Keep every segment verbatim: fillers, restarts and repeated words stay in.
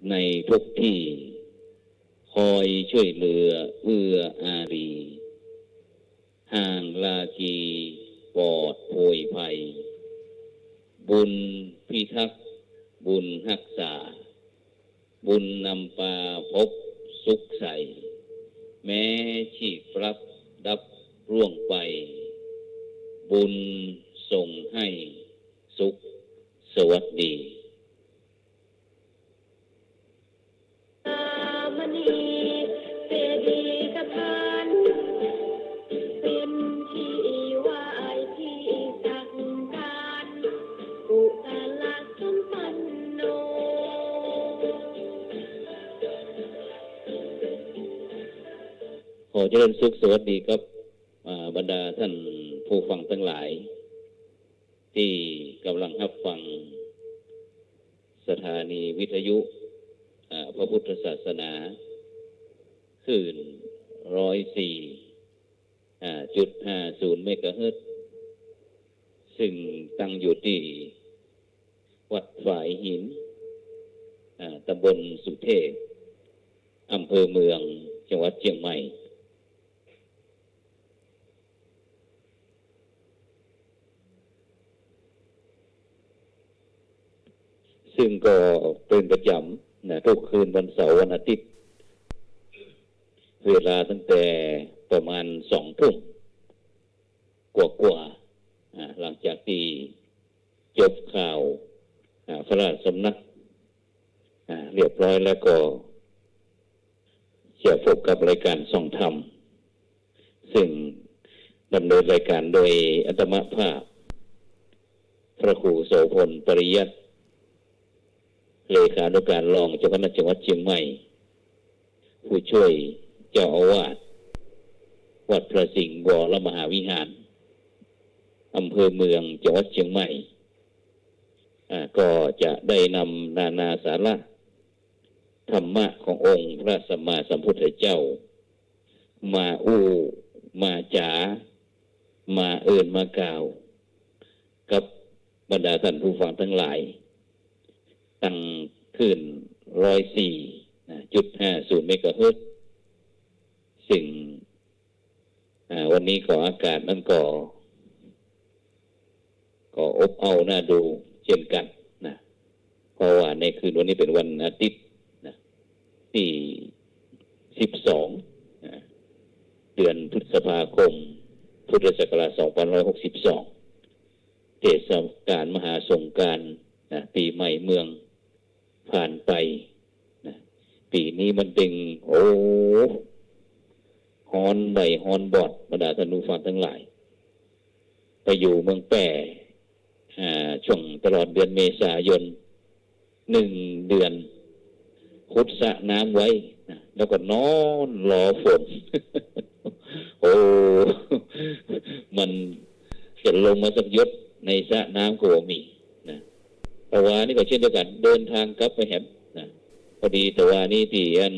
ในทุกตี้ คอยช่วยเหลือเอื้ออารี ห่างราคีปลอดโผยภัย บุญพิทักษ์ บุญฮักษา บุญนำปาพบสุขใส แม้ชีพรักดับร่วงไป บุญส่งให้สุขสวัสดี มณีเจดีย์สถาน เป็นที่ไหว้ที่สักการะ กุศลสัมปันโน ขอเจริญสุขสวัสดีครับ อ่า บรรดาท่านผู้ฟังทั้งหลาย ตี้ก่ำลังฮับฟังสถานีวิทยุ อ่า พระพุทธศาสนา คลื่น ร้อยสี่ อ่า จุดห้าศูนย์ เมกะเฮิรตซ์ ซึ่งตั้งอยู่ตี้วัดฝายหิน อ่า ตำบลสุเทพ อำเภอเมือง จังหวัดเจียงใหม่ ซึ่งก็เป๋นประจ๋ำนะ กู้คืนวันเสาร์วันอาทิตย์ เวลาตั้งแต่ประมาณสองทุ่มกว่าๆ อ่า หลังจากตี้จบข่าว อ่า พระราชสำนัก อ่า เรียบร้อยแล้วก็ จะพบกับรายก๋านส่องธรรม ซึ่งดำเนินรายก๋านโดยอาตมาภาพ พระครูโสภณ ปริยัติ เลขานุก๋านรองเจ้าคณะจังหวัดเจียงใหม่ ผู้ช่วยเจ้าอาวาสวัดพระสิงห์วรมหาวิหาร อำเภอเมือง จังหวัดเจียงใหม่ อ่า ก็จะได้นำนานาสาระ ธรรมะขององค์พระสัมมาสัมพุทธเจ้า มาอู้มาจ๋า มาเอิ้นมากล่าว กับบรรดาท่านผู้ฟังทั้งหลาย ตังคลื่น ร้อยสี่ นะ จุดห้าศูนย์ เมกะเฮิรตซ์ ซึ่ง อ่า วันนี้ก็อากาศนั้นก็ ก็อบอ้าวน่าดูเช่นกั๋นนะ เพราะว่าในคืนวันนี้เป๋นวันอาทิตย์นะ ตี้สิบสองนะ เดือนพฤษภาคม พุทธศักราชสองพันห้าร้อยหกสิบสอง เทศกาลมหาสงกรานต์นะ ปี๋ใหม่เมือง ผ่านไปนะ ปี๋นี้มันเป๋น โอ้ ฮ้อนใบ้ฮ้อนบอด บรรดาท่านผู้ฟังทั้งหลาย ไปอยู่เมืองแป้ อ่า ช่วงตลอดเดือนเมษายน หนึ่งเดือน ขุดสระน้ำไว้นะ แล้วก็นอนรอฝน โอ้ มันจะลงมาสักหยดในสระน้ำก็บ่มีนะ ตะวานี้ก็เช่นเดียวกั๋น เดินทางกลับไปแหมนะ พอดีตะวานี้ตี้อัน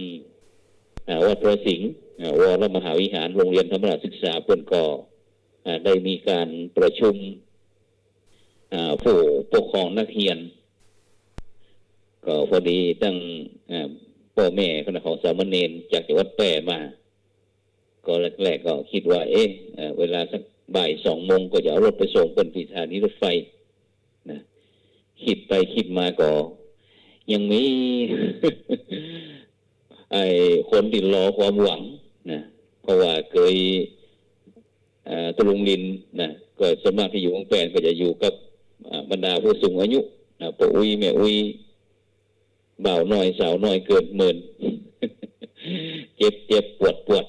อ่า วัดพระสิงห์ อ่า วรมหาวิหาร โรงเรียนธรรมราชศึกษา เปิ้นก็ อ่า ได้มีก๋านประชุม อ่า ผู้ปกครองนักเฮียน ก็พอดีตัง อ่า ป้อแม่ของสามเณรจากจังหวัดแป้มา ก็แรกๆ ก็กึ๊ดว่า เอ๊ะ เอ่อ เวลาสักบ่ายสองโมงก็จะเอารถไปส่งเปิ้นตี้สถานีรถไฟนะ กึ๊ดไปกึ๊ดมาก็ยังมี ไอ้คนตี้รอความหวังนะ เพราะว่าเกย เอ่อ ตะลุงลินนะ ก็ส่วนมากตี้อยู่เมืองแป้ก็จะอยู่กับ อ่า บรรดาผู้สูงอายุนะ ป้ออุ๊ย แม่อุ๊ย บ่าวน้อยสาวน้อยเกิดเมิน เจ็บเจ็บปวดปวด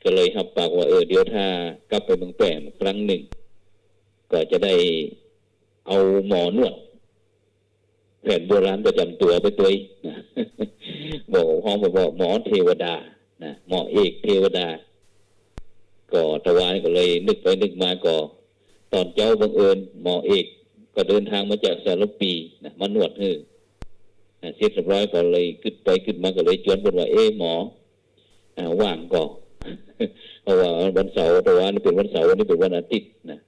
ก็เลยฮับปากว่า เออ เดี๋ยวถ้ากลับไปเมืองแป้ครั้งนึ่ง ก็จะได้เอาหมอนวดแผนโบราณประจ๋ำตั๋วไปตวยนะ บอก ฮ้องไปบอกหมอเทวดานะ หมอเอกเทวดา ก็ตะวานี้ก็เลยนึกไปนึกมาก็ ต๋อนเจ๊าบังเอิญหมอเอกก็เดินทางมาจากสารภีนะ มานวดหื้อ อ่า เสร็จเรียบร้อยก็เลยกึ๊ดไปกึ๊ดมาก็เลยจวนเปิ้นว่า เอ๊ะ หมอ อ่า ว่างก่อ เพราะว่าวันเสาร์ ตะวานี้เป๋นวันเสาร์ วันนี้เป๋นวันอาทิตย์นะ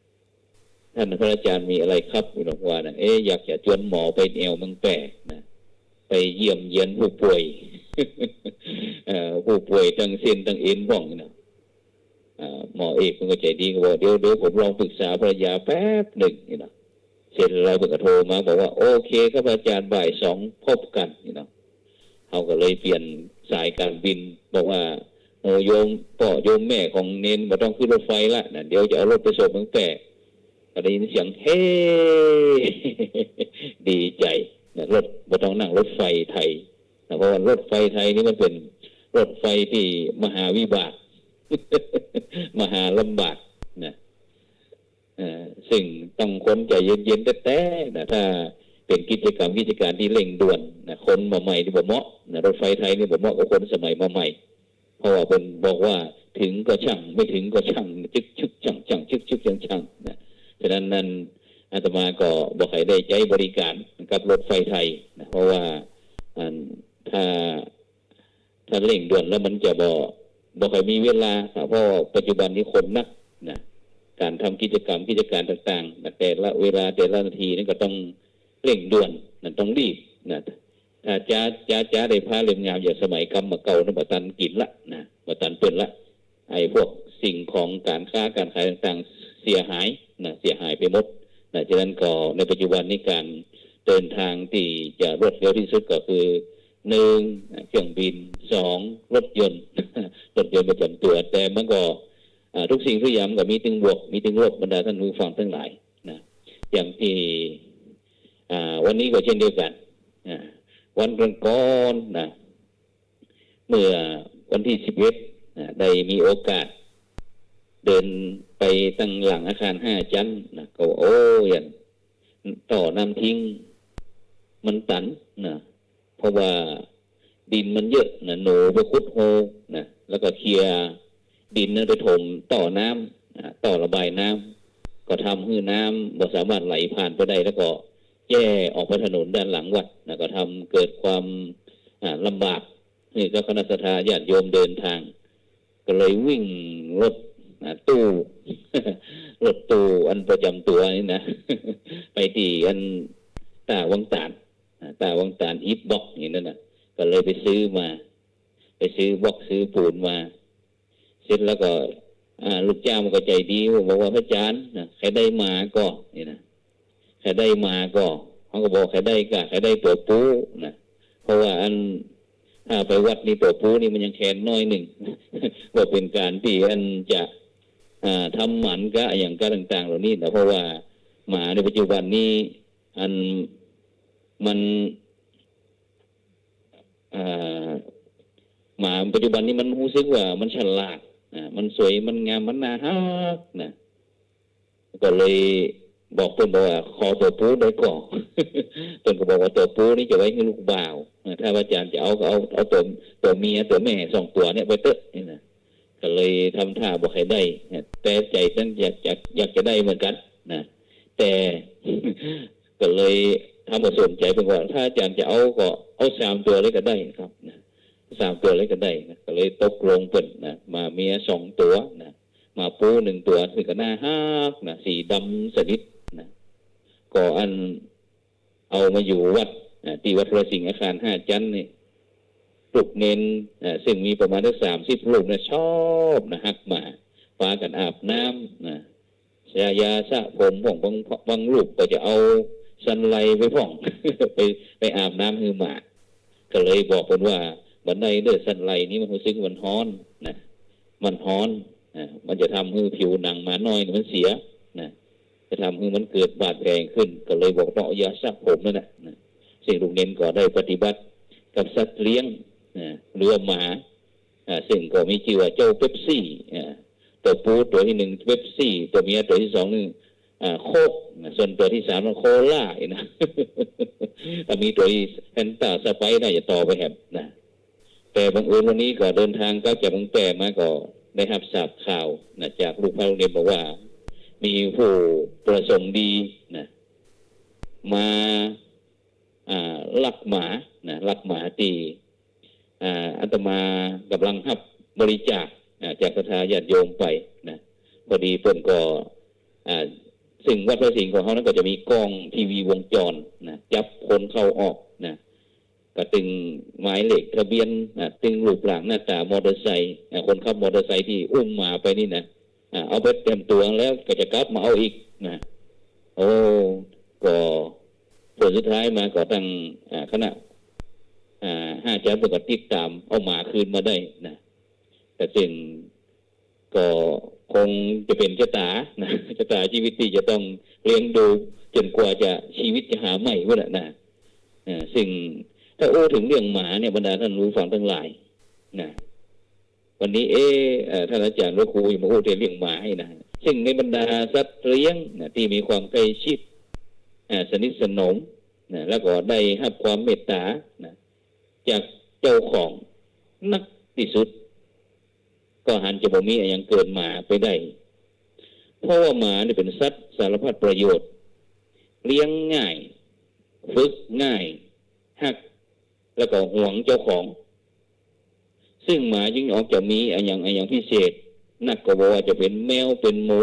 ท่านพระอาจารย์มีอะไรครับ เปิ้นว่านะ เอ๊ะ อยากจะจวนหมอไปแอ่วเมืองแป้นะ ไปเยี่ยมเยียนผู้ป่วย เอ่อ ผู้ป่วยตังเส้นตังเอ็นพ่องนี่นะ เอ่อ หมอเอกมันก็ใจ๋ดี ก็บอก "เดี๋ยว เดี๋ยวผมลองปรึกษาภรรยาแป๊บหนึ่ง" นี่นะ เสร็จแล้วเปิ้นก็โทรมาบอกว่า "โอเคครับอาจารย์ บ่ายสองพบกัน" นี่นะ เฮาก็เลยเปลี่ยนสายการบิน บอกว่า "โอ้ โยมป้อโยมแม่ของเณรบ่ต้องขึ้นรถไฟละนะ เดี๋ยวจะเอารถไปส่งเมืองแป้" ก็ได้ยินเสียง "เฮ้" ดีใจ๋นะ รถ บ่ต้องนั่งรถไฟไทยนะ เพราะว่ารถไฟไทยนี่มันเป๋นรถไฟตี้มหาวิบาก มหาลำบากนะ เอ่อ ซึ่งต้องคนใจ๋เย็นๆ แต๊ๆ นะ ถ้าเป๋นกิจก๋รรม กิจก๋านตี้เร่งด่วนนะ คนมาใหม่นี่บ่เหมาะนะ รถไฟไทยนี่บ่เหมาะกับคนสมัยมาใหม่ เพราะว่าเปิ้นบอกว่า "ถึงก็ช่าง ไม่ถึงก็ช่าง จึ๊กชึกช่างช่าง จึ๊กชึกช่างช่าง" นะ ฉะนั้นนั้น อาตมาก็บ่ใค่ได้ใจ๊บริก๋านกับรถไฟไทยนะ เพราะว่า อัน ถ้า ถ้าเร่งด่วนแล้วมันจะบ่ บ่ค่อยมีเวลา เพราะว่าปัจจุบันนี้คนนักนะ ก๋านทำกิจก๋รรม กิจก๋านต่างๆ นะ แต่ละเวลา แต่ละนาทีนี่ก็ต้องเร่งด่วนนะ ต้องรีบนะ ถ้าจ๊า จ๊า จ๊าได้ผ้าเล่มงามอย่างสมัยกำมาเก่านั้น บ่ตันกิ๋นละนะ บ่ตันเปิ้นละ ไอ้พวกสิ่งของก๋านค้าก๋านขายต่างๆ เสียหายนะ เสียหายไปหมดนะ ฉะนั้นก็ในปัจจุบันนี้ก๋านเดินทางตี้จะรวดเร็วตี้สุดก็คือ หนึ่ง นะ เครื่องบิน สอง รถยนต์ รถยนต์ประจ๋ำตั๋ว แต่มันก็ อ่า ทุกสิ่งทุกอย่างมันก็มีตึงบวก มีตึงลบ บรรดาต้านผู้ฟังตังหลายนะ อย่างตี้ อ่า วันนี้ก็เช่นเดียวกั๋น อ่า วันก่อนๆ นะ เมื่อวันตี้สิบเอ็ด นะ ได้มีโอกาส เดินไปตังหลังอาคารห้าจั๊นนะ ก็ โอ้ ยัง ต่อน้ำทิ้งมันตันนะ เพราะว่าดินมันเยอะนะ หนูไปขุดโฮนะ แล้วก็เคลียร์ดินนั้นไปถมต่อน้ำนะ ต่อระบายน้ำ ก็ทำหื้อน้ำบ่สามารถไหลผ่านไปได้ แล้วก็แย่ออกไปถนนด้านหลังวัดนะ ก็ทำเกิดความ อ่า ลำบากหื้อกับคณะศรัทธาญาติโยมเดินทาง ก็เลยวิ่งรถ อ่า ตู้ รถตู้อันประจ๋ำตั๋วนี่นะ ไปตี้อันต้าวังต๋าน อ่า ต้าวังต๋านอิฐบล็อกนี่นั่นน่ะ ก็เลยไปซื้อมา ไปซื้อบล็อกซื้อปูนมา เสร็จแล้วก็ อ่า ลูกจ้างมันก็ใจ๋ดี บอกว่า "พระอาจารย์นะ ใค่ได้หมาก่อ" นี่นะ "ใค่ได้หมาก่อ" เฮาก็บอก "ใค่ได้ก่อ ใค่ได้ตั๋วปู๊" นะ เพราะว่าอัน ถ้าไปวัดนี่ตั๋วปู๊นี่มันยังแคนน้อยนึ่ง ว่าเป๋นก๋านตี้อันจะ อ่า ทำหมันกะอะหยังกะต่างๆ เหล่านี้นะ เพราะว่าหมาในปัจจุบันนี้ อัน มัน อ่า หมาปัจจุบันนี้มันฮู้สึกว่ามันฉลาดนะ มันสวย มันงาม มันน่าฮักนะ ก็เลยบอกเปิ้น บอกว่า "ขอตั๋วปู๊ได้ก่อ" เปิ้นก็บอกว่า "ตั๋วปู๊นี่จะไว้หื้อลูกบ่าวนะ ถ้าพระอาจารย์จะเอาก็เอา เอาตั๋ว ตั๋วเมีย ตั๋วแม่สองตั๋วเนี่ยไปเต๊อะ" นี่นะ ก็เลยทำท่าบ่ใค่ได้นะ แต่ใจ๋นั้นอยาก อยาก อยากจะได้เหมือนกั๋นนะ แต่ ก็เลยทำบ่สนใจ๋ เปิ้นว่า "ถ้าอาจารย์จะเอาก็เอาสามตั๋วเลยก็ได้ครับ" นะ "สามตั๋วเลยก็ได้" นะ ก็เลยตกลงเปิ้นนะ หมาเมียสองตั๋วนะ หมาปู๊หนึ่งตั๋ว ซึ่งก็น่าฮักนะ สีดำสนิทนะ ก็อัน เอามาอยู่วัด อ่า ตี้วัดพระสิงห์อาคารห้าจั๊นนี่ ลูกเณร อ่า ซึ่งมีประมาณสักสามสิบรูปนะ ชอบนะ ฮักหมา ปากั๋นอาบน้ำนะ สระ ยาสระผมพ่อง บาง บางรูปก็จะเอาสันไลไปพ่อง ไป ไปอาบน้ำหื้อหมา ก็เลยบอกเปิ้นว่า "บ่ได้เน่อ สันไลนี่มันฮู้สึกมันฮ้อนนะ มันฮ้อน อ่า มันจะทำหื้อผิวหนังหมาน้อยนี่มันเสียนะ จะทำหื้อมันเกิดบาดแผลขึ้น" ก็เลยบอกต้องเอายาสระผมนั่นน่ะนะ ซึ่งลูกเณรก็ได้ปฏิบัติกับสัตว์เลี้ยงนะ หรือว่าหมา อ่า ซึ่งก็มีจื้อว่าเจ้าเป๊ปซี่ อ่า ตั๋วปู๊ตั๋วตี้หนึ่งเป๊ปซี่ ตั๋วเมียตั๋วตี้สองนี่ อ่า โค้กนะ ส่วนตั๋วตี้สามนั้นโคลาอีกนะ ก็มีตั๋วตี้แฟนต้า สไปร์ทน่าจะต่อไปแหมนะ แต่บังเอิญวันนี้ก็เดินทางกลับจากเมืองแป้มา ก็ได้ฮับทราบข่าวนะ จากลูกพระลูกเณรบอกว่า มีผู้ประสงค์ดีนะ มา อ่า ลักหมานะ ลักหมาตี้ อ่า อาตมาก่ำลังฮับบริจาค อ่า จากศรัทธาญาติโยมไปนะ พอดีเปิ้นก็ อ่า ซึ่งวัดพระสิงห์ของเฮานั้นก็จะมีกล้องทีวีวงจรนะ จับคนเข้าออกนะ ก็ตึงหมายเลขทะเบียนนะ ตึงรูปร่างหน้าต๋ามอเตอร์ไซค์นะ คนขับมอเตอร์ไซค์ตี้อุ้มหมาไปนี่นะ อ่า เอาไปแต้มตั๋วแล้วก็จะกลับมาเอาอีกนะ โอ้ ก็ผลสุดท้ายมาก็ตั้ง อ่า คณะ อ่า ห้าจันทร์เปิ้นก็ติดต๋ามเอาหมาคืนมาได้นะ แต่ซึ่งก็คงจะเป๋นจะต๋านะ จะต๋าจีวิตตี้จะต้องเลี้ยงดูจ๋นกว่าจะ จีวิตจะหาใหม่พู้นแหละนะ เอ่อ ซึ่งถ้าอู้เถิงเรื่องหมาเนี่ย บรรดาท่านผู้ฟังตังหลายนะ วันนี้ เอ๊ะ เอ่อ ต้านอาจ๋ารย์หลวงครูจะมาอู้เถิงเรื่องหมาหั้นนะ ซึ่งในบรรดาสัตว์เลี้ยงนะ ตี้มีความใก้ชิด อ่า สนิทสนมนะ แล้วก็ได้ฮับความเมตต๋านะ จากเจ้าของนักตี้สุด ก็หันจะบ่มีอะหยังเกินหมาไปได้ เพราะว่าหมานี่เป๋นสัตว์สารพัดประโยชน์ เลี้ยงง่าย ฝึกง่าย ฮัก แล้วก็หวงเจ้าของ ซึ่งหมาจึงออกจะมีอะหยัง อะหยังพิเศษนัก ก็บ่ว่าจะเป๋นแมวเป๋นหมู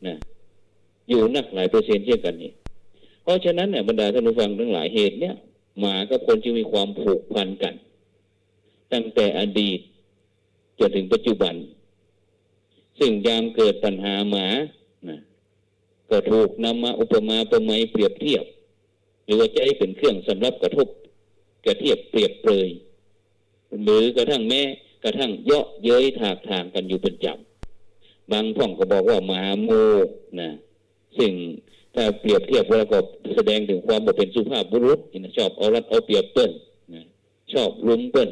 นะ อยู่นักหลายเปอร์เซ็นต์เช่นกั๋นนี่ เพราะฉะนั้นเนี่ย บรรดาท่านผู้ฟังตังหลาย เหตุเนี่ย หมากับคนจึงมีความผูกพันกั๋น ตั้งแต่อดีตจ๋นเถิงปัจจุบัน ซึ่งยามเกิดปัญหาหมานะ ก็ถูกนำมาอุปมาอุปไมยเปรียบเทียบ หรือว่าใจ๊เป๋นเครื่องสำหรับกระทบกระเทียบเปรียบเปรย หรือกระทั่งแม้กระทั่งเยาะเย้ยถากถางกั๋นอยู่เป๋นจ๋ำ บางพ่องก็บอกว่าหมาโมนะ ซึ่งถ้าเปรียบเทียบแล้วก็แสดงเถิงความบ่เป๋นสุภาพบุรุษนะ ชอบเอารัดเอาเปรียบเปิ้นนะ ชอบลุมเปิ้น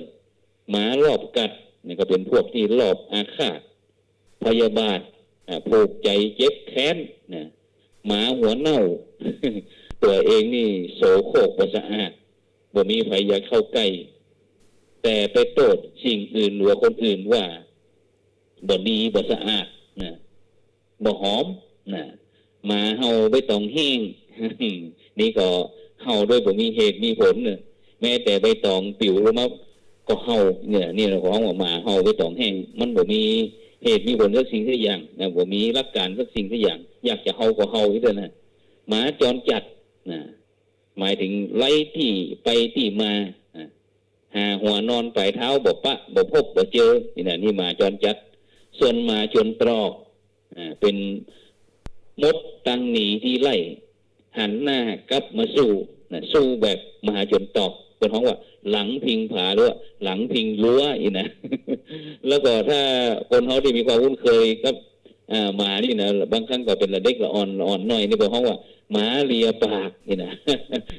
หมาลอบกัดนี่ก็เป๋นพวกตี้ลอบอาฆาตพยาบาท อ่า ผูกใจ๋เจ็บแค้นนะ หมาหัวเน่า ตั๋วเองนี่โสโครกบ่สะอาด บ่มีใผอยากเข้าใก้ แต่ไปโต้ษสิ่งอื่นหรือว่าคนอื่นว่าบ่ดีบ่สะอาดนะ บ่หอมนะ หมาเห่าใบต๋องแห้ง นี่ก็เห่าโดยบ่มีเหตุมีผลเน่อ แม้แต่ใบต๋องปิ๋วลงมาก็เห่าเนี่ย นี่แหละเขาฮ้องว่าหมาเห่าใบต๋องแห้ง มันบ่มีเหตุมีผลสักสิ่งสักอย่างนะ บ่มีหลักการสักสิ่งสักอย่าง อยากจะเห่าก็เห่าอี้เต้านั้น หมาจรจัดนะ หมายเถิงไร้ตี้ไปตี้มานะ หาหัวนอนป๋ายเท้าบ่ปะ บ่พบบ่เจอ นี่นะ นี่หมาจรจัด ส่วนหมาจนตรอก อ่า เป๋นมดตังหนีทีไล่ หันหน้ากลับมาสู้นะ สู้แบบมหาโจรตอก เปิ้นฮ้องว่าหลังพิงผาหรือว่าหลังพิงรั้วอี้นะ แล้วก็ถ้าคนเฮาตี้มีความคุ้นเคยกับ อ่า หมานี่นะ บางครั้งก็เป๋นละเด็กละอ่อน ละอ่อนน้อยนี่ เปิ้นฮ้องว่าหมาเลียปากอี้นะ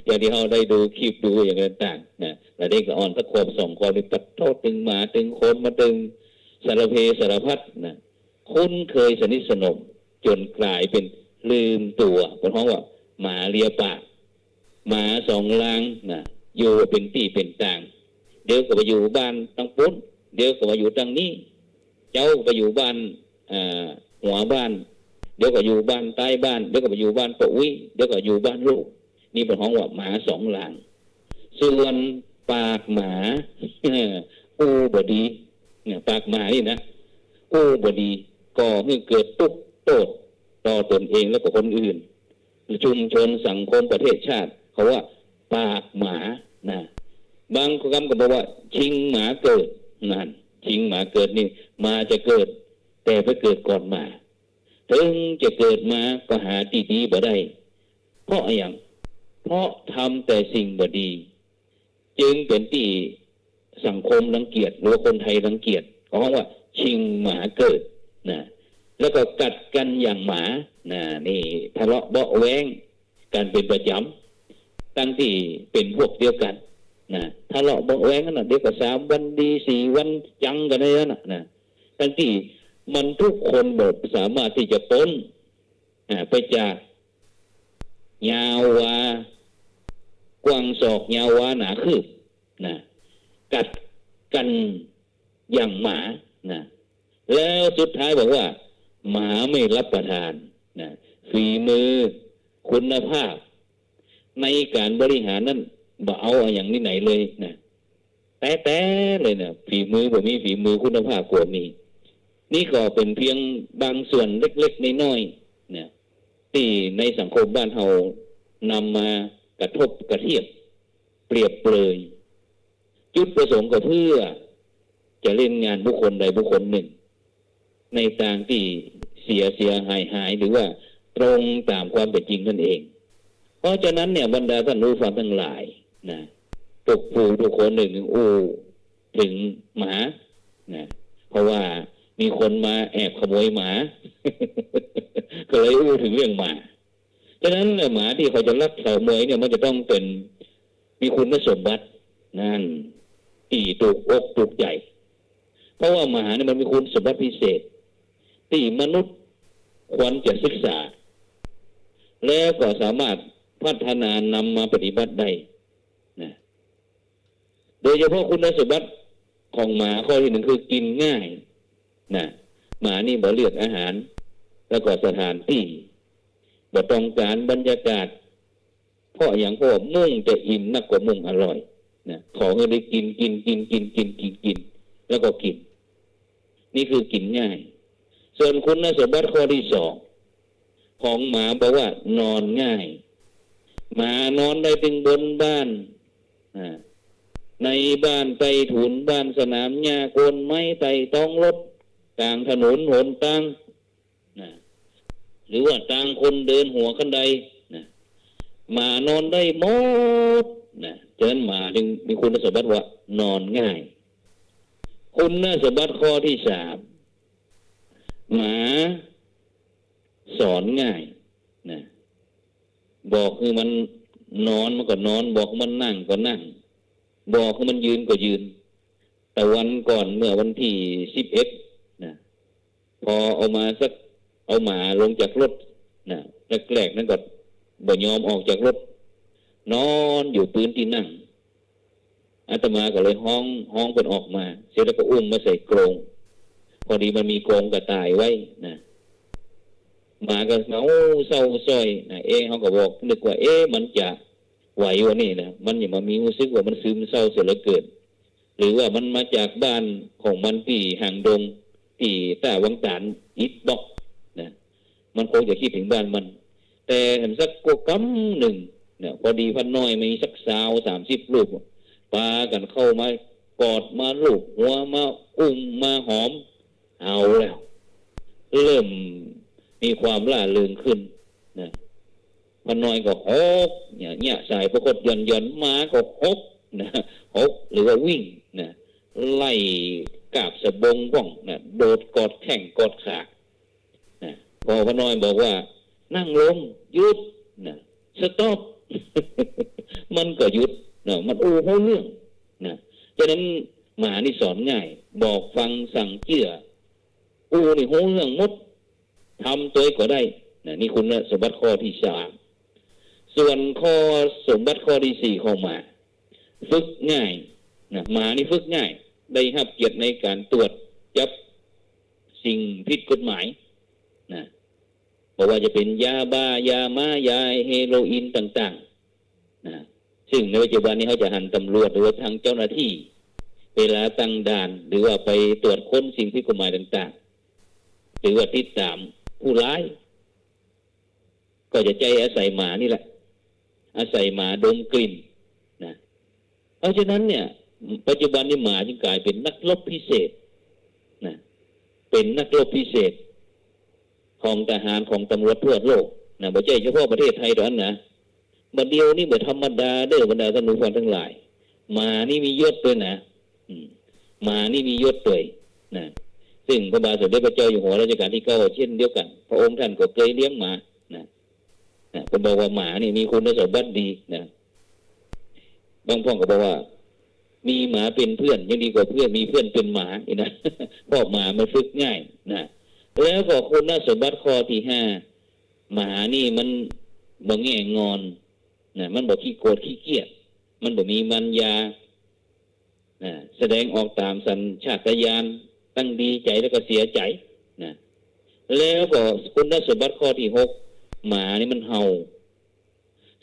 อย่างตี้เฮาได้ดูคลิปดูอย่างต่างๆ นะ ละเด็กละอ่อนสักขวบสองขวบนี่ ปะโธ่ ตึงหมาตึงคนมาตึงสารเพสารพัดนะ คุ้นเคยสนิทสนมจ๋นก๋ายเป๋นลืมตั๋ว เปิ้นฮ้องว่าหมาเลียปาก หมาสองลางนะ อยู่เป๋นตี้เป๋นตาง เดี๋ยวก็ไปอยู่บ้านตังปุ้น เดี๋ยวก็มาอยู่ตังนี้ เจ๊าก็ไปอยู่บ้าน อ่า หัวบ้าน เดี๋ยวก็อยู่บ้านใต้บ้าน เดี๋ยวก็ไปอยู่บ้านป้ออุ๊ย เดี๋ยวก็อยู่บ้านลูก นี่เปิ้นฮ้องว่าหมาสองลาง ส่วนปากหมา อู้บ่ดี เนี่ย ปากหมานี่นะ อู้บ่ดี ก่อหื้อเกิดตุ๊กข์โต้ษต่อตนเองแล้วก็คนอื่น ชุมชน สังคม ประเทศชาติ เขาว่าปากหมานะ บางกำก็บอกว่าชิงหมาเกิด นั่น ชิงหมาเกิดนี่ หมาจะเกิด แต่ไปเกิดก่อนหมา เถิงจะเกิดมาก็หาตี้ดีบ่ได้ เพราะอะหยัง เพราะทำแต่สิ่งบ่ดี จึงเป๋นตี้สังคมรังเกียจ หรือว่าคนไทยรังเกียจ เขาฮ้องว่าชิงหมาเกิดนะ แล้วก็กัดกั๋นอย่างหมานะ นี่ทะเลาะเบาะแว้งกั๋นเป๋นประจ๋ำ ตังตี้เป๋นพวกเดียวกั๋นนะ ทะเลาะเบาะแว้งกั๋นนะ เดี๋ยวก็สามวันดี สี่วันจังกั๋นอย่างนั้นนะ ตังตี้มันทุกคนบ่สามารถตี้จะป๊น อ่า ไปจากยาววา กว้างศอก ยาววาหนาคืบนะ กัดกั๋นอย่างหมานะ แล้วสุดท้ายบอกว่าหมาไม่รับประทานนะ ฝีมือคุณภาพในการบริหารนั้นบ่เอาอะหยังตี้ไหนเลยนะ แต๊ๆ เลยนะ ฝีมือบ่มี ฝีมือคุณภาพกั๋วมี นี่ก็เป๋นเพียงบางส่วนเล็กๆ น้อยๆ นะ ตี้ในสังคมบ้านเฮานำมากระทบกระเทียบ เปรียบเปรย จุดประสงค์ก็เพื่อจะเล่นงานบุคคลใดบุคคลหนึ่ง ในตางตี้เสียเสียหายหาย หรือว่าตรงต๋ามความเป๋นจริงนั่นเอง เพราะฉะนั้นเนี่ย บรรดาต้านผู้ฟังตังหลายนะ ตุ๊กผู้ตุ๊กคนนึ่งอู้เถิงหมานะ เพราะว่ามีคนมาแอบขโมยหมา ก็เลยอู้เถิงเรื่องหมา ฉะนั้นเนี่ย หมาตี้เขาจะลักขโมยเนี่ย มันจะต้องเป๋น มีคุณสมบัตินั่น ตี้ถูกอกถูกใจ๋ เพราะว่าหมาเนี่ยมันมีคุณสมบัติพิเศษ ตี้มนุษย์ควรจะศึกษา แล้วก็สามารถพัฒนานำมาปฏิบัติได้นะ โดยเฉพาะคุณสมบัติของหมาข้อตี้นึ่งคือกิ๋นง่ายนะ หมานี่บ่เลือกอาหาร แล้วก็สถานตี้ บ่ต้องก๋านบรรยากาศ เพราะหยัง เพราะว่ามุ่งจะอิ่มนักกว่ามุ่งอร่อยนะ ขอหื้อได้กิ๋น กิ๋น กิ๋น แล้วก็กิ๋น นี่คือกิ๋นง่าย ส่วนคุณสมบัติข้อตี้สองของหมาบอกว่านอนง่าย หมานอนได้ตึงบนบ้าน อ่า ในบ้านใต้ถุนบ้าน สนามหญ้า โคนไม้ ใต้ต๊องรถ ก๋างถนนหนตางนะ หรือว่าตางคนเดินหัวคันไดนะ หมานอนได้หมดนะ ฉะนั้นหมาจึงมีคุณสมบัติว่านอนง่าย คุณสมบัติข้อตี้สาม หมาสอนง่ายนะ บอกหื้อมันนอนมันก็นอน บอกหื้อมันนั่งก็นั่ง บอกหื้อมันยืนก็ยืน แต่วันก่อนเมื่อวันตี้สิบเอ็ดนะ พอเอามาสัก เอาหมาลงจากรถนะ แรกๆ นั้นก็บ่ยอมออกจากรถ นอนอยู่ปื๊นตี้นั่ง อาตมาก็เลยฮ้อง ฮ้องเปิ้นออกมา เสร็จแล้วก็อุ้มมาใส่กรง พอดีมันมีกรงกระต่ายไว้นะ หมาก็เฮาเศร้าสร้อยนะ เอ๊ะ เฮาก็บอก นึกว่า เอ๊ะ มันจะไหววะนี่นะ มันยังมามีฮู้สึกว่ามันซึมเศร้าเสียเหลือเกิน หรือว่ามันมาจากบ้านของมันตี้หางดง ตี้ต้าวังต๋านอิดบอกนะ มันคงจะกึ๊ดเถิงบ้านมัน แต่หันสักกำนึ่งนะ พอดีป้าน้อยมีสักซาวสามสิบรูป ปากั๋นเข้ามากอดมาลูบหัวมาอุ้มมาหอม เอาแล้ว เริ่มมีความร่าเริงขึ้นนะ ป้าน้อยก็หกเนี่ย เนี่ย สายพระคดหย่อนๆ หมาก็หกนะ หกหรือว่าวิ่งนะ ไล่กาบสะบงพ่องนะ โดดกอดแข้งกอดขานะ พอป้าน้อยบอกว่า "นั่งลง หยุด" นะ "สต็อป" มันก็หยุดนะ มันอู้ฮู้เรื่องนะ ฉะนั้นหมานี่สอนง่าย บอกฟังสั่งเจื้อ อู้นี่ฮู้เรื่องหมด ทำตวยก็ได้นะ นี่คุณสมบัติข้อตี้สาม ส่วนข้อสมบัติข้อตี้สี่ของหมา ฝึกง่ายนะ หมานี่ฝึกง่าย ได้ฮับเกียรติในก๋านตรวจจับสิ่งผิดกฎหมายนะ บ่ว่าจะเป๋นยาบ้า ยาม้า ยาเฮโรอีนต่างๆ นะ ซึ่งในปัจจุบันนี้เฮาจะหันตำรวจหรือว่าทางเจ้าหน้าตี้ เวลาตั้งด่าน หรือว่าไปตรวจค้นสิ่งผิดกฎหมายต่างๆ หรือว่าติดต๋ามผู้ร้าย ก็จะใจ๊อาศัยหมานี่แหละ อาศัยหมาดมกลิ่นนะ เพราะฉะนั้นเนี่ย ปัจจุบันนี้หมาจึงก๋ายเป๋นนักรบพิเศษนะ เป๋นนักรบพิเศษ ของทหารของตำรวจทั่วโลกนะ บ่ใจ้เฉพาะประเทศไทยเต้าอั้นนะ บ่าเดี่ยวนี้บ่ธรรมดาเด้อ บรรดาต้านผู้ฟังตังหลาย หมานี่มียศตวยนะ อืม หมานี่มียศตวยนะ ซึ่งพระบาทสมเด็จพระเจ้าอยู่หัวรัชกาลตี้เก้าเช่นเดียวกั๋น พระองค์ต้านก็เกยเลี้ยงหมานะ นะ เปิ้นบอกว่าหมานี่มีคุณสมบัติดีนะ บางพ่องก็บอกว่า "มีหมาเป๋นเพื่อน ยังดีกว่าเพื่อน มีเพื่อนเป๋นหมา" นี่นะ เพราะหมามันฝึกง่ายนะ แล้วก็คุณสมบัติข้อตี้ห้า หมานี่มันบ่แง่งอนนะ มันบ่ขี้โกรธขี้เกลียด มันบ่มีมารยา นะ แสดงออกต๋ามสัญชาตญาณ ตังดีใจ๋แล้วก็เสียใจ๋นะ แล้วก็คุณสมบัติข้อตี้หก หมานี่มันเห่า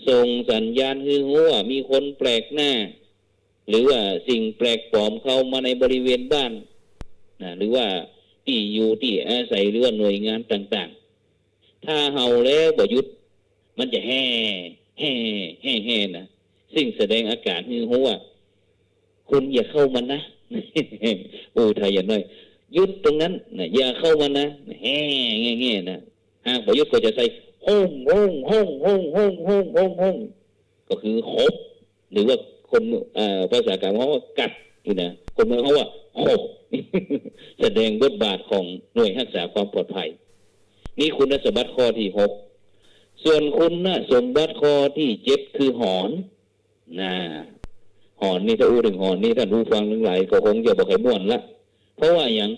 ส่งสัญญาณหื้อฮู้ว่ามีคนแปลกหน้า หรือว่าสิ่งแปลกปลอมเข้ามาในบริเวณบ้านนะ หรือว่าตี้อยู่ตี้อาศัย หรือว่าหน่วยงานต่างๆ ถ้าเห่าแล้วบ่หยุด มันจะแฮ่ แฮ่ แฮ่ แฮ่นะ ซึ่งแสดงอาก๋านหื้อฮู้ว่า คุณอย่าเข้ามานะ อู้ไทยอย่างน้อย หยุดตรงนั้นนะ อย่าเข้ามานะ แฮ่ แง่ๆ นะ หากบ่หยุดก็จะใส่ ห้อง ห้อง ห้อง ห้อง ห้อง ห้อง ห้อง ห้อง ก็คือขบ หรือว่าคน เอ่อ ภาษากลางเขาว่ากัดนี่นะ คนเมืองเขาว่าขบ แสดงบทบาทของหน่วยรักษาความปลอดภัย นี่คุณสมบัติข้อที่หก ส่วนคุณสมบัติข้อที่เจ็ดคือหอน นะ หอนนี่ ถ้าอู้เถิงหอนนี่ ท่านผู้ฟังตังหลายก็คงจะบ่ค่อยม่วนละ เพราะว่าหยัง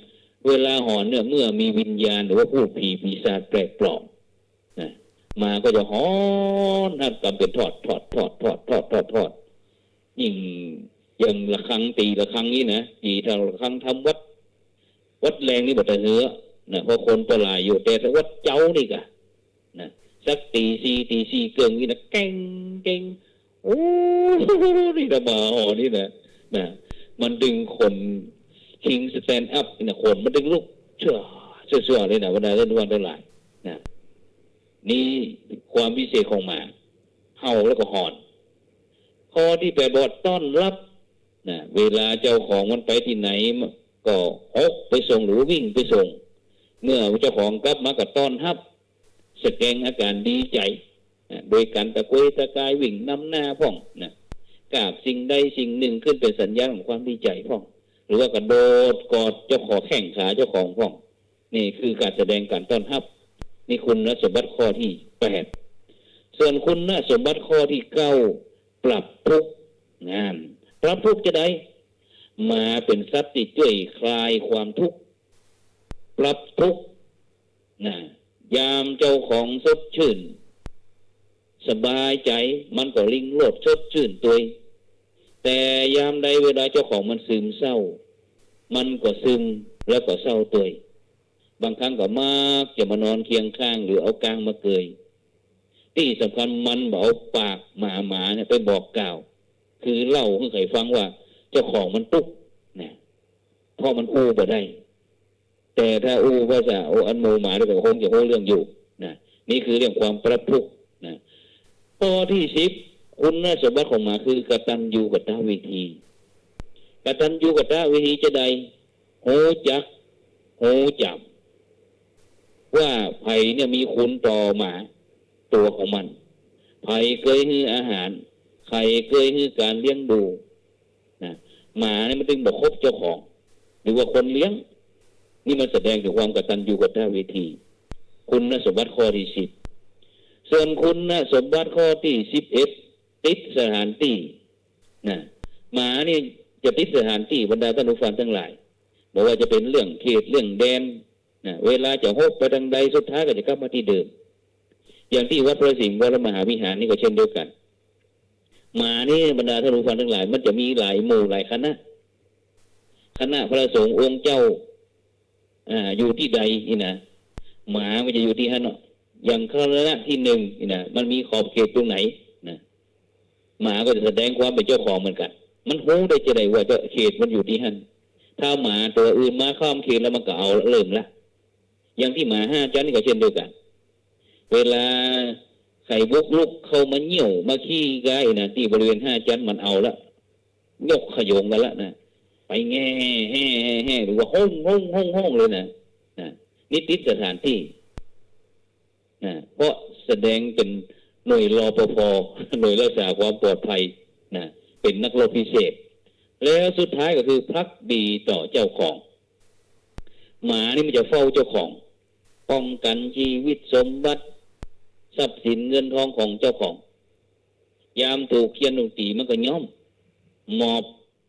เวลาหอนเนี่ย เมื่อมีวิญญาณหรือว่าพูดผีปีศาจแปลกปลอมนะ มาก็จะหอนนับกำเป๋นทอด ทอด ทอด ทอด ทอด ทอด ทอด ยิ่งอย่างระฆัง ตี๋ระฆังนี่นะ ตี๋ระฆังทำวัด วัดแรงนี่บ่ตะเฮือนะ เพราะคนบ่หลายอยู่ แต่ถ้าวัดเจ๊านี่กะ นะ สักตี๋สี่ ตี๋สี่เกิ่งนี่นะ แก้ง แก้ง โอ้ นี่นะ หมาหอนนี่นะ นะ มันดึงขน คิงสแตนด์อัพนี่นะ ขนมันดึงลุก เชื่อ เชื่อ เชื่อเลยนะ บรรดาท่านผู้ฟังตังหลายนะ นี่ความพิเศษของหมา เห่าแล้วก็หอน ข้อที่แปดบอกว่าต้อนฮับนะ เวลาเจ้าของมันไปตี้ไหน ก็หกไปส่งหรือวิ่งไปส่ง เมื่อเจ้าของกลับมาก็ต้อนฮับ แสดงอาการดีใจ๋นะ โดยการตะเกวยตะกายวิ่งนำหน้าพ่องนะ กาบสิ่งใดสิ่งนึ่งขึ้นเป๋นสัญญาณของความดีใจ๋พ่อง หรือว่ากระโดดกอดเจ้าของ แข้งขาเจ้าของพ่อง นี่คือการแสดงการต้อนฮับ นี่คุณสมบัติข้อที่แปด ส่วนคุณสมบัติข้อที่เก้า ปรับทุกข์ นั่น ปรับทุกข์จาใด หมาเป๋นสัตว์ตี้จ้วยคลายความทุกข์ ปรับทุกข์นะ ยามเจ้าของสดชื่น สบายใจ๋ มันก็ริงโรจน์สดชื่นตวย แต่ยามใดเวลาเจ้าของมันซึมเศร้า มันก็ซึมแล้วก็เศร้าตวย บางครั้งก็มักจะมานอนเคียงข้างหรือเอาก้างมาเกย ตี้สำคัญมันบ่เอาปากหมาๆ เนี่ยไปบอกกล่าว คือเล่าหื้อใผฟังว่าเจ้าของมันตุ๊กข์นะ เพราะมันอู้บ่ได้ แต่ถ้าอู้ภาษา โอ้ อันหมู่หมานี่ก็คงจะฮู้เรื่องอยู่นะ นี่คือเรื่องความปรับทุกข์นะ ข้อที่สิบ คุณสมบัติของหมาคือกตัญญูกตเวที กตัญญูกตเวทีจาใด ฮู้จัก ฮู้จ๋ำ ว่าใผเนี่ยมีคุณต่อหมาตั๋วของมัน ใผเกยหื้ออาหาร ใผเกยหื้อการเลี้ยงดูนะ หมาเนี่ยมันจึงบ่คบเจ้าของ หรือว่าคนเลี้ยง นี่มันแสดงเถิงความกตัญญูกตเวที คุณสมบัติข้อที่สิบ ส่วนคุณสมบัติข้อที่สิบเอ็ด ติดสถานตี้นะ หมานี่จะติดสถานตี้ บรรดาท่านผู้ฟังตังหลาย บ่ว่าจะเป๋นเรื่องเขตเรื่องแดนนะ เวลาจะฮบไปตางใดสุดท้ายก็จะกลับมาตี้เดิม อย่างตี้วัดพระสิงห์วรมหาวิหารนี่ก็เช่นเดียวกั๋น หมานี่บรรดาท่านผู้ฟังตังหลาย มันจะมีหลายหมู่หลายคณะ คณะพระสงฆ์องค์เจ้า อ่า อยู่ตี้ใดนี่นะ หมามันจะอยู่ตี้หั้นเนาะ อย่างคณะที่หนึ่งนี่นะ มันมีขอบเขตตรงไหนนะ หมาก็จะแสดงความเป๋นเจ้าของเหมือนกั๋น มันฮู้ได้จาใดว่าเจ้าเขตมันอยู่ตี้หั้น ถ้าหมาตั๋วอื่นมาข้ามเขตแล้วมันก็เอาละ เริ่มละ อย่างตี้หมาห้าจั๊นนี่ก็เช่นเดียวกั๋น เวลาใผบุกรุกเข้ามาเยี่ยวมาขี้ก้านะ ตี้บริเวณห้าจั๊นมันเอาละ ยกขโยงกั๋นละนะ ไปแง่แฮ่แฮ่แฮ่ หรือว่าฮ้องฮ้องฮ้องฮ้องเลยนะ นะ นี่ติดสถานตี้นะ เพราะแสดงเป๋นหน่วย รปภ หน่วยรักษาความปลอดภัยนะ เป๋นนักรบพิเศษ แล้วสุดท้ายก็คือภักดีต่อเจ้าของ หมานี่มันจะเฝ้าเจ้าของ ป้องกั๋นจีวิตสมบัติ ทรัพย์สินเงินทองของเจ้าของ ยามถูกเฆี่ยนถูกตี๋มันก็ยอม หมอบ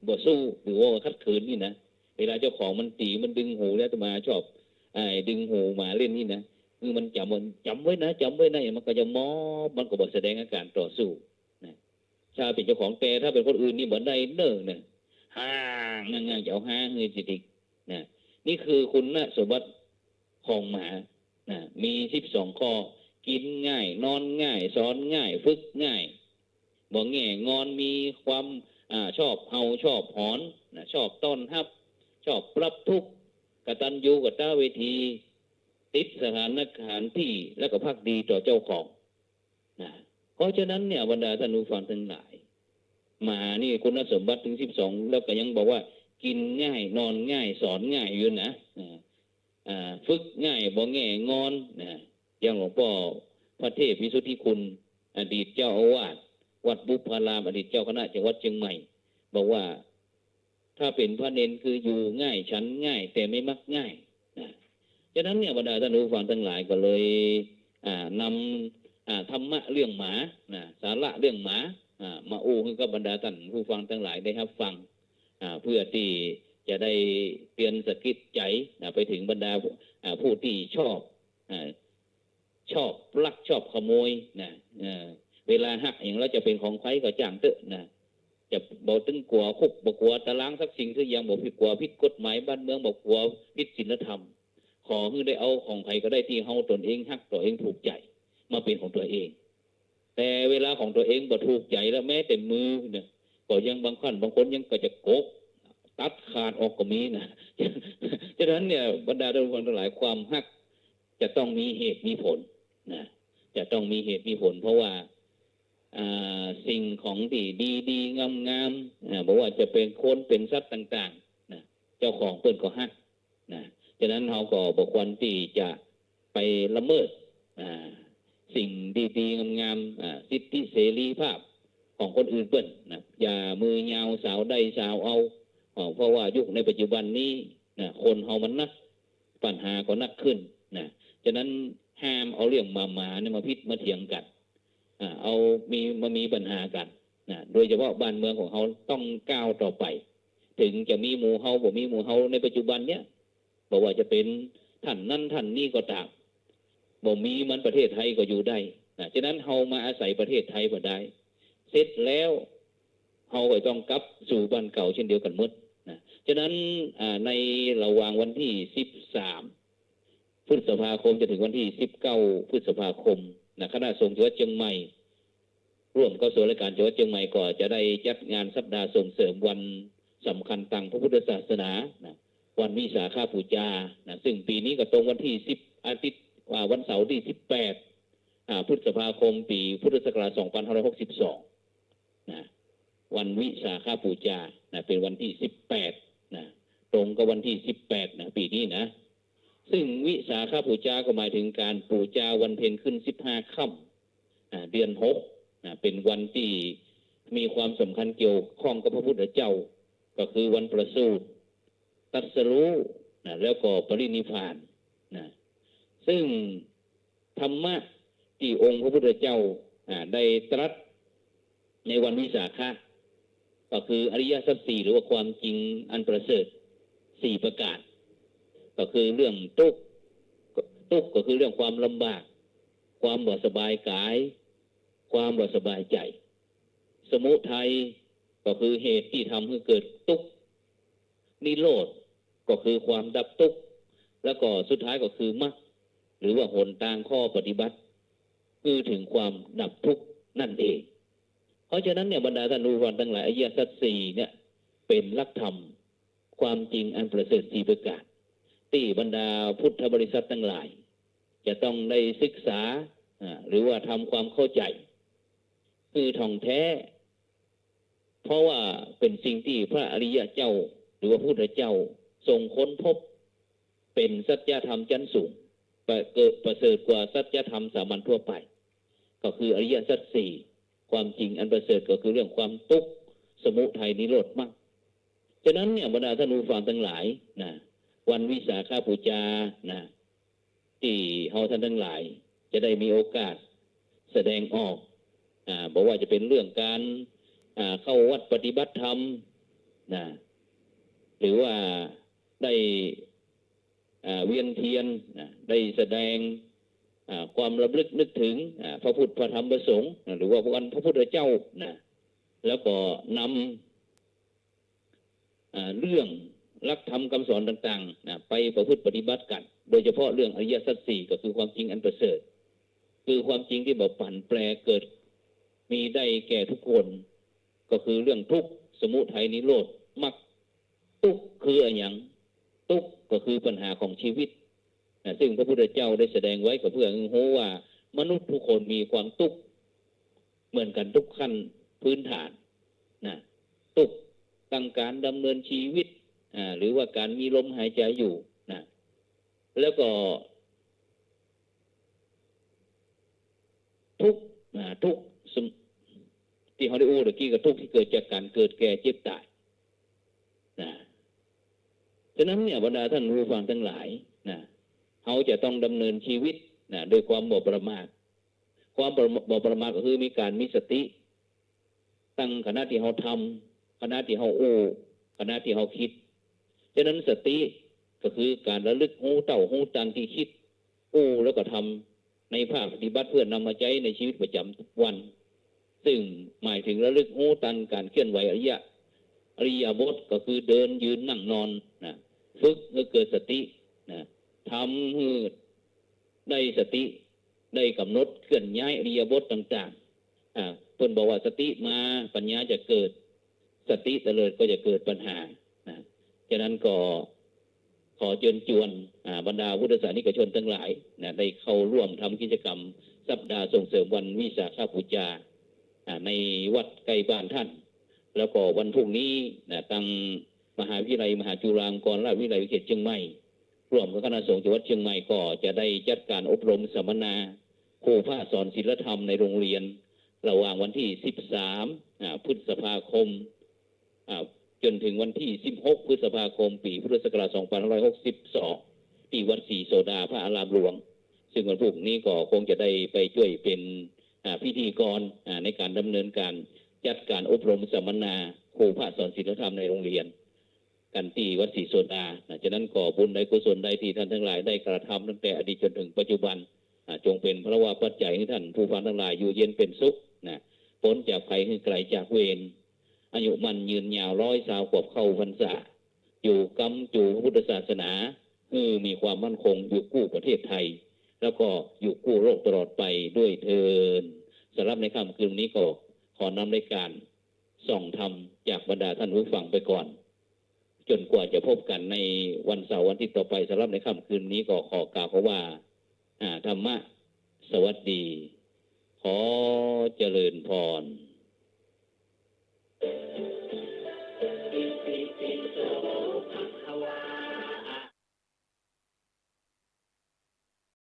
บ่สู้ หรือว่าขัดขืนนี่นะ เวลาเจ้าของมันตี๋มันดึงหูแล้ว อาตมาชอบ ไอ้ดึงหูหมาเล่นนี่นะ คือมันจ๋ำว่า จ๋ำไว้นะ จ๋ำไว้นะ มันก็จะหมอบ มันก็บ่แสดงอาการต่อสู้นะ ถ้าเป๋นเจ้าของ แต่ถ้าเป๋นคนอื่นนี่บ่ได้เน่อนะ ฮ้าง งั่งๆ จะเอาฮ้างหื้อจิติกนะ นี่คือคุณสมบัติของหมานะ มีสิบสองข้อ กิ๋นง่าย นอนง่าย สอนง่าย ฝึกง่าย บ่แง่งอน มีความ อ่า ชอบเห่า ชอบหอนนะ ชอบต้อนฮับ ชอบปรับทุกข์ กตัญญูกตเวที ติดสถานตี้ แล้วก็ภักดีต่อเจ้าของนะ เพราะฉะนั้นเนี่ย บรรดาท่านผู้ฟังตังหลาย หมานี่คุณสมบัติถึงสิบสอง แล้วก็ยังบอกว่ากิ๋นง่าย นอนง่าย สอนง่ายอยู่นะ อ่า อ่า ฝึกง่าย บ่แง่งอนนะ อย่างหลวงป้อพระเทพวิสุทธิคุณ อดีตเจ้าอาวาสวัดบุพพาราม อดีตเจ้าคณะจังหวัดเจียงใหม่ บอกว่า ถ้าเป๋นพระเณรคืออยู่ง่าย ฉันง่าย แต่ไม่มักง่ายนะ ฉะนั้นเนี่ย บรรดาท่านผู้ฟังตังหลายก็เลย อ่า นำ อ่า ธรรมะเรื่องหมานะ สาระเรื่องหมา อ่า มาอู้หื้กับบรรดาท่านผู้ฟังตังหลายได้ฮับฟัง อ่า เพื่อตี้จะได้เตือนสะกิดใจ๋นะ ไปเถิงบรรดา อ่า ผู้ตี้ชอบ อ่า ชอบลักชอบขโมยนะ เออ เวลาฮักอย่างแล้วจะเป๋นของใผก็จ้างเต๊อะนะ จะบ่ตึงกั๋วคุก บ่กั๋วตารางสักสิ่งสักอย่าง บ่ผิด กั๋วผิดกฎหมายบ้านเมือง บ่กั๋วผิดศีลธรรม ขอหื้อได้เอาของใผก็ได้ตี้เฮาตนเองฮัก ตนเองถูกใจ๋ มาเป๋นของตนเอง แต่เวลาของตนเองบ่ถูกใจ๋แล้ว แม้แต่มือเนี่ย ก็ยังบางครั้งบางคนยังก็จะโกก ตัดขาดออกก็มีนะ ฉะนั้นเนี่ย บรรดาท่านผู้ฟังตังหลาย ความฮักจะต้องมีเหตุมีผลนะ จะต้องมีเหตุมีผล เพราะว่า อ่า สิ่งของตี้ดีๆ งามๆ อ่า บ่ว่าจะเป๋นคนเป๋นสัตว์ต่างๆ นะ เจ้าของเปิ้นก็ฮักนะ ฉะนั้นเฮาก็บ่ควรตี้จะไปละเมิด อ่า สิ่งดีๆ งามๆ อ่า สิทธิเสรีภาพของคนอื่นเปิ้นนะ อย่ามือยาวสาวได้สาวเอา อ่า เพราะว่ายุคในปัจจุบันนี้นะ คนเฮามันนัก ปัญหาก็นักขึ้นนะ ฉะนั้นห้ามเอาเรื่องหมาๆ เนี่ยมาผิดมาเถียงกั๋น อ่า เอามี มามีปัญหากั๋นนะ โดยเฉพาะบ้านเมืองของเฮาต้องก้าวต่อไป เถิงจะมีหมู่เฮา บ่มีหมู่เฮาในปัจจุบันเนี่ย บ่ว่าจะเป๋นท่านนั้นท่านนี้ก็ต๋าม บ่มีมันประเทศไทยก็อยู่ได้นะ ฉะนั้นเฮามาอาศัยประเทศไทยบ่ได้ เสร็จแล้วเฮาก็ต้องกลับสู่บ้านเก่าเช่นเดียวกั๋นหมดนะ ฉะนั้น อ่า ในระหว่างวันตี้สิบสาม พฤษภาคมจนเถิงวันตี้สิบเก้า พฤษภาคมนะ คณะสงฆ์จังหวัดเจียงใหม่ ร่วมกับส่วนราชก๋านจังหวัดเจียงใหม่ก็จะได้จัดงานสัปดาห์ส่งเสริมวันสำคัญตางพระพุทธศาสนานะ วันวิสาขบูชานะ ซึ่งปี๋นี้ก็ตรงวันตี้สิบ อาทิตย์ อ่า วันเสาร์ตี้สิบแปด อ่า พฤษภาคม ปี๋พุทธศักราชสองพันห้าร้อยหกสิบสองนะ วันวิสาขบูชานะ เป๋นวันตี้สิบแปดนะ ตรงกับวันตี้สิบแปดนะ ปี๋นี้นะ ซึ่งวิสาขบูชาก็หมายเถิงก๋านบูชาวันเพ็ญขึ้นสิบห้าค่ำ อ่า เดือนหกนะ เป๋นวันตี้มีความสำคัญเกี่ยวข้องกับพระพุทธเจ้า ก็คือวันประสูติ ตรัสรู้นะ แล้วก็ปรินิพพานนะ ซึ่งธรรมะตี้องค์พระพุทธเจ้า อ่า ได้ตรัสในวันวิสาขะ ก็คืออริยสัจสี่ หรือว่าความจริงอันประเสริฐสี่ประก๋าน ก็คือเรื่องตุ๊กข์ ตุ๊กข์ก็คือเรื่องความลำบาก ความบ่สบายก๋าย ความบ่สบายใจ๋ สมุทัยก็คือเหตุตี้ทำหื้อเกิดตุ๊กข์ นิโรธก็คือความดับตุ๊กข์ แล้วก็สุดท้ายก็คือมรรค หรือว่าหนตางข้อปฏิบัติ คือเถิงความดับทุกข์นั่นเอง เพราะฉะนั้นเนี่ย บรรดาท่านผู้ฟังตังหลาย อริยสัจสี่เนี่ยเป๋นหลักธรรม ความจริงอันประเสริฐสี่ประก๋าน ตี้บรรดาพุทธบริษัทตังหลาย จะต้องได้ศึกษา อ่า หรือว่าทำความเข้าใจ๋ คือถ่องแท้ เพราะว่าเป๋นสิ่งตี้พระอริยะเจ้า หรือว่าพุทธเจ้าทรงค้นพบ เป๋นสัจธรรมชั้นสูง ประเกิด ประเสริฐกว่าสัจธรรมสามัญทั่วไป ก็คืออริยสัจสี่ ความจริงอันประเสริฐก็คือเรื่องความตุ๊กข์ สมุทัย นิโรธ มรรค ฉะนั้นเนี่ย บรรดาท่านผู้ฟังตังหลายนะ วันวิสาขบูชานะ ตี้เฮาท่านตังหลายจะได้มีโอกาสแสดงออก อ่า บ่ว่าจะเป๋นเรื่องก๋าน อ่า เข้าวัดปฏิบัติธรรมนะ หรือว่าได้ อ่า เวียนเทียนนะ ได้แสดง อ่า ความรำลึกนึกเถิง อ่า พระพุทธ พระธรรม พระสงฆ์นะ หรือว่าวันพระพุทธเจ้านะ แล้วก็นำ อ่า เรื่องหลักธรรมคำสอนต่างๆ นะ ไปประพฤติปฏิบัติกั๋น โดยเฉพาะเรื่องอริยสัจสี่ ก็คือความจริงอันประเสริฐ คือความจริงตี้บ่ผันแปร เกิดมีได้แก่ทุกคน ก็คือเรื่องทุกข์ สมุทัย นิโรธ มรรค ตุ๊กข์คืออะหยัง ตุ๊กข์ก็คือปัญหาของชีวิตนะ ซึ่งพระพุทธเจ้าได้แสดงไว้ก็เพื่อหื้อฮู้ว่ามนุษย์ทุกคนมีความตุ๊กข์เหมือนกั๋นทุกขั้นพื้นฐาน นะ ตุ๊กข์ตังก๋านดำเนินชีวิต อ่า หรือว่าก๋านมีลมหายใจ๋อยู่นะ แล้วก็ ทุกข์นะ ทุกข์ซึ่งตี้เฮาได้อู้ตะกี้ก็ทุกข์ตี้เกิดจากก๋านเกิดแก่เจ็บต๋ายนะ ฉะนั้นเนี่ย บรรดาท่านผู้ฟังตังหลายนะ เฮาจะต้องดำเนินชีวิตนะ โดยความบ่ประมาท ความบ่ บ่ประมาทก็คือมีก๋านมีสติ ตังขณะตี้เฮาทำ ขณะตี้เฮาอู้ ขณะตี้เฮากึ๊ด ฉะนั้นสติก็คือก๋านระลึกฮู้เต้าฮู้ตันตี้กึ๊ด อู้ แล้วก็ทำในภาคปฏิบัติเปื้อนำมาใจ๊ในชีวิตประจ๋ำวัน ซึ่งหมายเถิงระลึกฮู้ตันก๋านเคลื่อนไหวอริยะ อิริยาบถก็คือเดิน ยืน นั่ง นอนนะ ฝึกหื้อเกิดสตินะ ทำหื้อได้สติ ได้ก๋ำหนดเคลื่อนย้ายอิริยาบถต่างๆ อ่า เปิ้นบอกว่าสติมาปัญญาจะเกิด สติเตลิดก็จะเกิดปัญหานะ ฉะนั้นก็ขอเจิญจวน อ่า บรรดาพุทธศาสนิกชนตังหลายนะ ได้เข้าร่วมทำกิจกรรมสัปดาห์ส่งเสริมวันวิสาขบูชา อ่า ในวัดใก้บ้านต้าน แล้วก็วันพรุ่งนี้นะ ตังมหาวิทยาลัยมหาจุฬาลงกรณราชวิทยาลัยวิเขตเชียงใหม่ ร่วมกับคณะสงฆ์จังหวัดเชียงใหม่ก็จะได้จัดก๋านอบรมสัมมนาครูพระสอนศีลธรรมในโรงเรียน ระหว่างวันตี้ สิบสาม อ่า พฤษภาคม อ่า จ๋นเถิงวันตี้ สิบหก พฤษภาคม ปี๋พุทธศักราช สองพันห้าร้อยหกสิบสอง ตี้วัดศรีโสดาพระอารามหลวง ซึ่งวันพรุ่งนี้ก็คงจะได้ไปจ้วยเป๋น อ่า พิธีกร อ่า ในก๋านดำเนินก๋านจัดก๋านอบรมสัมมนาครูพระสอนศีลธรรมในโรงเรียน กั๋นตี้วัดศรีโสดานะ ฉะนั้นก็บุญใดกุศลใดตี้ท่านตังหลายได้กระทำตั้งแต่อดีตจ๋นเถิงปัจจุบัน อ่า จงเป๋นพลวปัจจัยหื้อท่านผู้ฟังตังหลายอยู่เย็นเป๋นสุขนะ ป๊นจากภัยหื้อไก๋จากเวร อายุมั่นยืนยาวร้อยซาวขวบเข้าพรรษา อยู่ก๊ำจู๋พระพุทธศาสนา หื้อมีความมั่นคงอยู่กู้ประเทศไทย แล้วก็อยู่กู้โลกตลอดไปด้วยเทอญ สำหรับในค่ำคืนนี้ก็ขอนำรายก๋านส่องธรรมจากบรรดาท่านผู้ฟังไปก่อน จ๋นกว่าจะพบกั๋นในวันเสาร์วันอาทิตย์ต่อไป สำหรับในค่ำคืนนี้ก็ขอกล่าวคำว่า อ่า ธรรมะ สวัสดี ขอเจริญพร